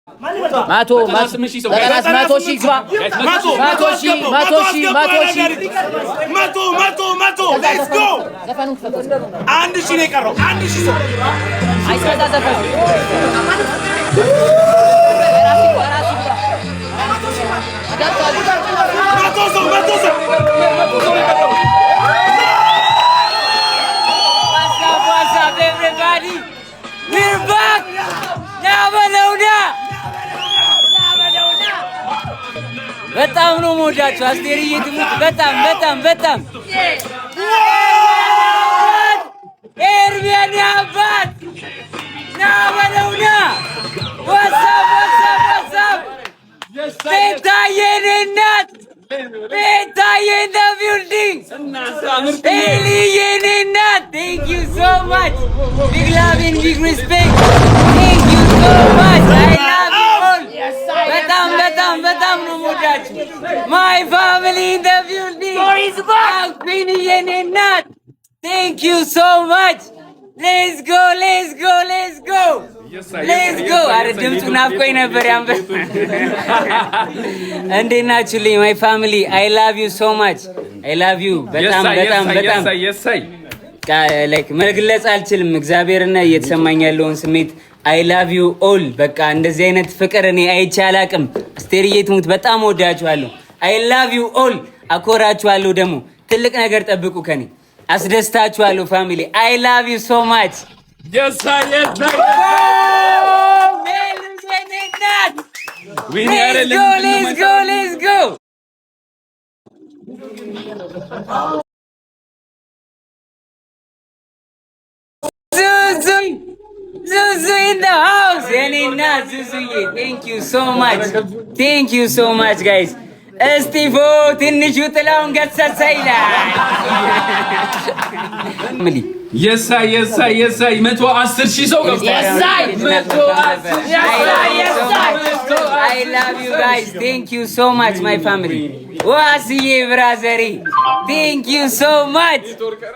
መቶ 100,000 ግባ። 100,000፣ 100,000፣ 100,000። 100፣ 100፣ 100፣ let's go! ዘፈኑን ክፈቱት። 1,000 ነው የቀረው። 1,000 ሰው። አይስበዛ ዘፈኑ። 100 ሰው፣ 100 ሰው። What's up, what's up, everybody? We're back! ና በለውና፣ ና በለውና። በጣም ነው የምወዳችሁ። አስቴርዬ ትሙት፣ በጣም በጣም በጣም። ኤርሚያን አባት፣ ና በለውና። What's up, what's up, what's up? ቤታዬ የኔ እናት፣ ቤታዬ in the building፣ ኤሊ የኔ እናት፣ thank you so much, big love and big respect, thank you so much, I love you all። በጣም በጣም በጣም ነው የምወዳችሁ። My family in the building፣ ኩን የኔ እናት፣ thank you so much, let's go, let's go, let's go, let's go። አረ ድምፁ ናፍቆኝ ነበር። ያንበ እንዴት ናችሁልኝ? My family, I love you so much, I love you። በጣም በጣም በጣም like መግለጽ አልችልም። እግዚአብሔርና እየተሰማኝ ያለውን ስሜት፣ I love you all። በቃ እንደዚህ አይነት ፍቅር እኔ አይቼ አላቅም። አስቴርዬ ትሙት፣ በጣም ወዳችኋለሁ። I love you all። አኮራችኋለሁ። ደግሞ ትልቅ ነገር ጠብቁ ከኔ። አስደስታችኋለሁ። Family, I love you so much። Let's go, let's go, let's go! ዙዙ፣ ዙዙ in the house፣ የኔ እናት ዙዙዬ፣ thank you so much, thank you so much, guys። እስጢፎ ትንሹ ጥላውን ገሰሰ ይላል። የሳይ የሳይ የሳይ፣ 110,000 ሰው ገብቷል። I love you guys, thank you so much, my family። ዋስዬ brother ዬ፣ thank you so much,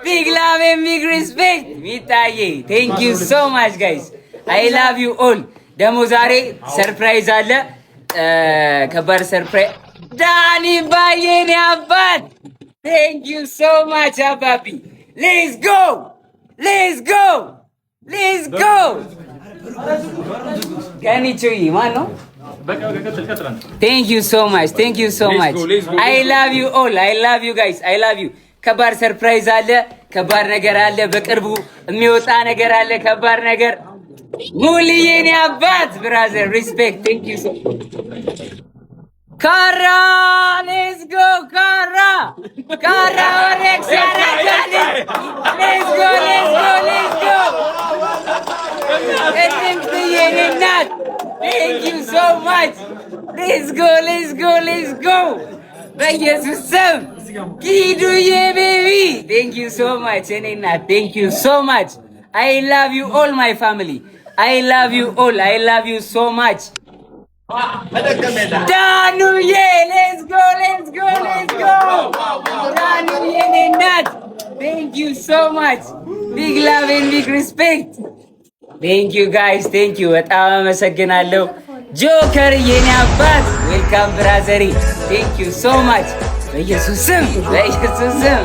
big love and big respect። ሚጣዬ፣ thank you so much, guys, I love you all። ደግሞ ዛሬ surprise አለ፣ ከባድ surprise። ዳኒ ባዬ፣ የኔ አባት፣ thank you so much አባቢ። Let's go, let's go, let's go! ከኒቹይ ማን ነው? Thank you so much, thank you so much, I love you all, I love you guys, I love you። ከባድ surprise አለ፣ ከባድ ነገር አለ፣ በቅርቡ የሚወጣ ነገር አለ፣ ከባድ ነገር። ሙልዬ የኔ አባት፣ brother, respect, thank you so ካራ፣ let's go! ካራ፣ ካራ ወሬክስ ያራዳል። Let's go, let's go, let's go! ቅድምትዬ የኔ እናት፣ thank you so much, let's go, let's go, let's go! በኢየሱስ ስም፣ ኪዱዬ baby፣ thank you so much የኔ እናት፣ thank you so much, I love you all, my family, I love you all, I love you so much። ዳኑዬ፣ let's go, let's go, let's go! ዳኑዬ የኔ እናት፣ thank you so much, big love and big respect, thank you guys, thank you፣ በጣም አመሰግናለሁ። ጆከር የኔ አባት፣ welcome brother ዬ፣ thank you so much። በኢየሱስ ስም፣ በኢየሱስ ስም፣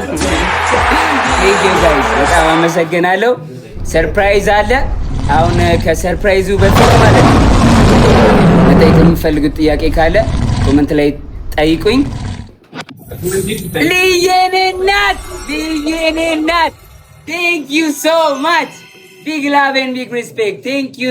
thank you guys፣ በጣም አመሰግናለሁ። Surprise አለ። አሁን ከ surprise ኡ በፊት ማለት ነው፣ መጠየቅ የምፈልጉት ጥያቄ ካለ comment ላይ ጠይቁኝ። ልየኔ እናት፣ ልየኔ እናት፣ thank you so much, big love and big respect, thank you።